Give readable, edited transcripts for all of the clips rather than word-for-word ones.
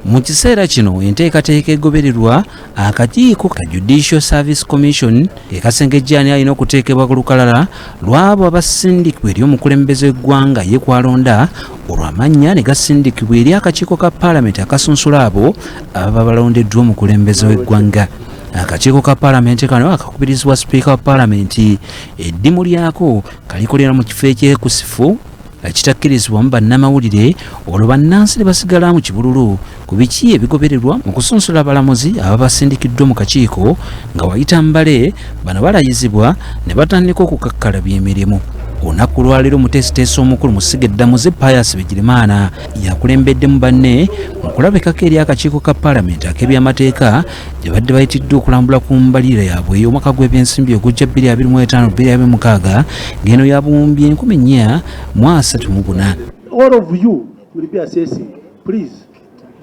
Mu kiseera kino enteekateeka egobererwa akakiiko ka Judicial Service Commission ekasengejja ani alina okuteekebwa ku lukalala lw'abo abasindikibwa eri omukulembeze w'eggwanga ye kwalonda, olwo amannya ne gasindikibwa eri akakiiko ka Paalamenti akasunsula abo ababa balondeddwa omukulembeze w'eggwanga. Akakiiko ka Paalamenti kano akakubirizibwa sipiika wa Paalamenti, eddimu lyako kalikolera mu kifo ekyekusifu ekitakkirizibwamu bannamawulire, olwo bannansi ne basigala mu kibululu ku biki ebigobererwa mu kusunsula abalamuzi ababa basindikiddwa mu kakiiko. Nga wayita mbale, bano balayizibwa ne batandika okukakkalabya emirimu. Olunaku lwaleero omuteesiteesi omukulu mu ssiga eddamuzi Pius Bigirimana yakulembeddemu banne mu kulabikako eri akakiiko ka Paalamenti ak'ebyamateeka gye badde bayitiddwa okulambula ku mbalirira yaabwe ey'omwaka gw'ebyensimbi ogujja 2025 2026, ng'eno ya 434,000. All of you will be assessing. Please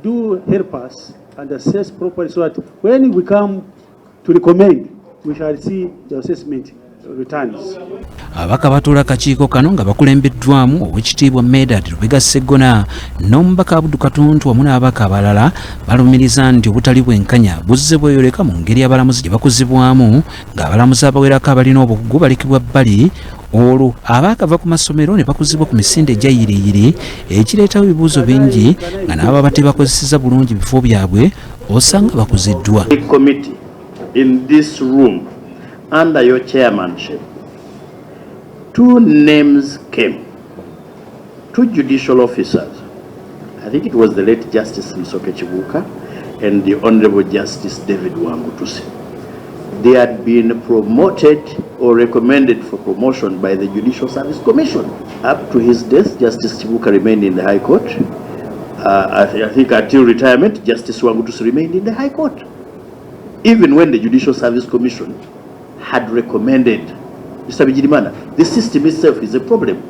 do help us and assess properly so that when we come to recommend, we shall see the assessment returns. Ababaka batuula akakiiko kano nga bakulembeddwamu Owekitiibwa Medard Lubega Sseggona n'omubaka Abudu Katuntu wamu n'ababaka abalala balumiriza nti obutali bwenkanya buzze bweyoleka mu ngeri abalamuzi gye bakuzibwamu, ng'abalamuzi abawerako abalina obukugu balekebwa bbali, olwo abaakava ku masomero ne bakuzibwa ku misinde egya yiriyiri, ekireetawo ebibuuzo bingi nga n'ababa tebakozeseza bulungi bifo byabwe osanga bakuziddwa. Committee in this room under your chairmanship, two names came, two judicial officers. I think it was the late Justice Musoke Kibuuka and the Honorable Justice David Wangutusi. They had been promoted or recommended for promotion by the Judicial Service Commission. Up to his death, Justice Kibuuka remained in the High Court. I think until retirement, Justice Wangutusi remained in the High Court. Even when the Judicial Service Commission had recommended Mr. Bigirimana, the system itself is a problem.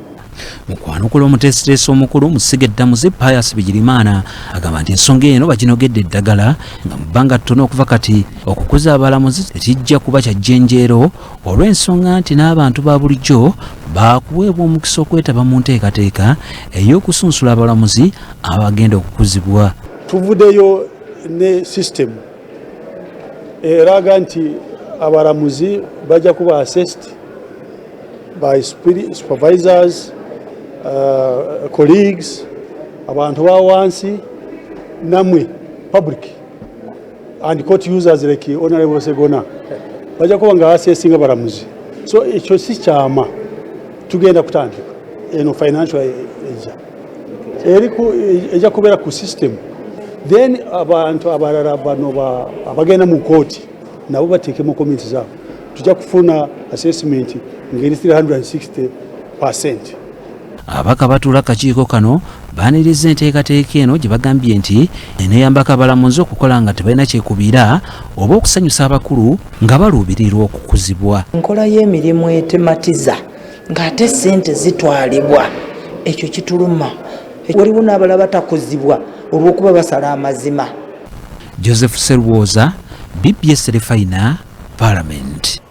Mu kwanukula, omuteesiteesi omukulu mu ssiga eddamuzi Pius Bigirimana agamba nti ensonga eno baginogedde eddagala, nga mu bbanga ttono okuva kati okukuza abalamuzi tekijja kuba kya jjenjeero, olw'ensonga nti n'abantu ba bulijjo baakuweebwa omukisa okwetaba mu nteekateeka ey'okusunsula abalamuzi abagenda okukuzibwa. Tuvuddeyo ne system eraga nti abalamuzi bajja kuba assessed by supervisors, colleagues, abantu ba wansi, namwe public and court users like Honorable Segona bajja kuba nga assessinga abalamuzi. So ekyo si kyama, tugenda kutandika eno financial ejja ejja kubeera ku system. Then abantu abalala bano abagenda mu kooti nabo bateekemu comments zaabwe. Tujja kufuna assessment ngeri 360%. Ababaka batuula akakiiko kano baaniriza enteekateeka eno gye bagambye nti eneeyambako abalamuzi okukola nga tebalina kyekubiira oba okusanyusa abakulu nga baluubirirwa okukuzibwa. Enkola y'emirimu etematiza ng'ate sente zitwalibwa, ekyo kituluma. Waliwo n'abalala batakuzibwa olw'okuba basala amazima. Joseph Serwoza, BBS Terefayina, Parliament.